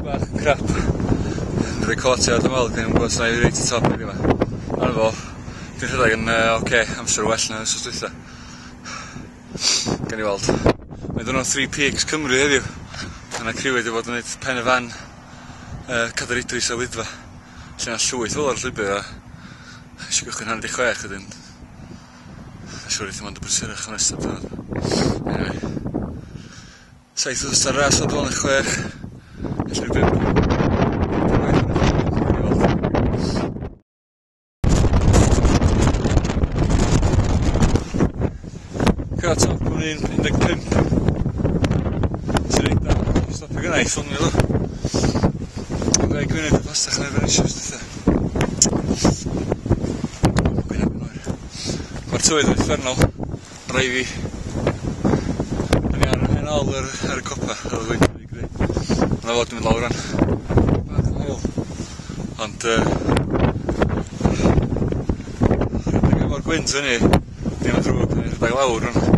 Bach yn crap. Yn recordio, dwi'n meddwl, dwi'n gwybod sy'n reit y top heddiw yma. Ond fo, dwi'n rhedeg yn oce, amser well na wsos dwytha. Gawn ni weld. Mae'n ddiwrnod Three Peaks Cymru heddiw. Mae yna criw wedi bod yn gwneud Pen y Fan, Cadair Idris a Wyddfa. Lle yna llwyth fel ar y llwybr a eisiau gychwyn 5:30 wedyn. Mae'n siŵr eithaf ond y brysurach yn ystod diwrnod. Anyway. 7 wythnos ar ras o dwi'n 6. Felly 5. Cyrraedd top o'n 1.15. Sy'n reit da. Stopio gyna i ffilmio ddo. Dwi'n gwneud y pastach yn efo'r issues dwytha. Gwyneb yn oer. Mae'r tywydd yn uffernol. Rai fi. Da ni ar hen ôl ar y copa. Oedd y gwynt wedi greu. Mae'n fod yn mynd lawr rhan. Bach yn haul. Ond rhedeg efo'r gwynt fyny, ddim yn ddrwg, rhedeg lawr rhan.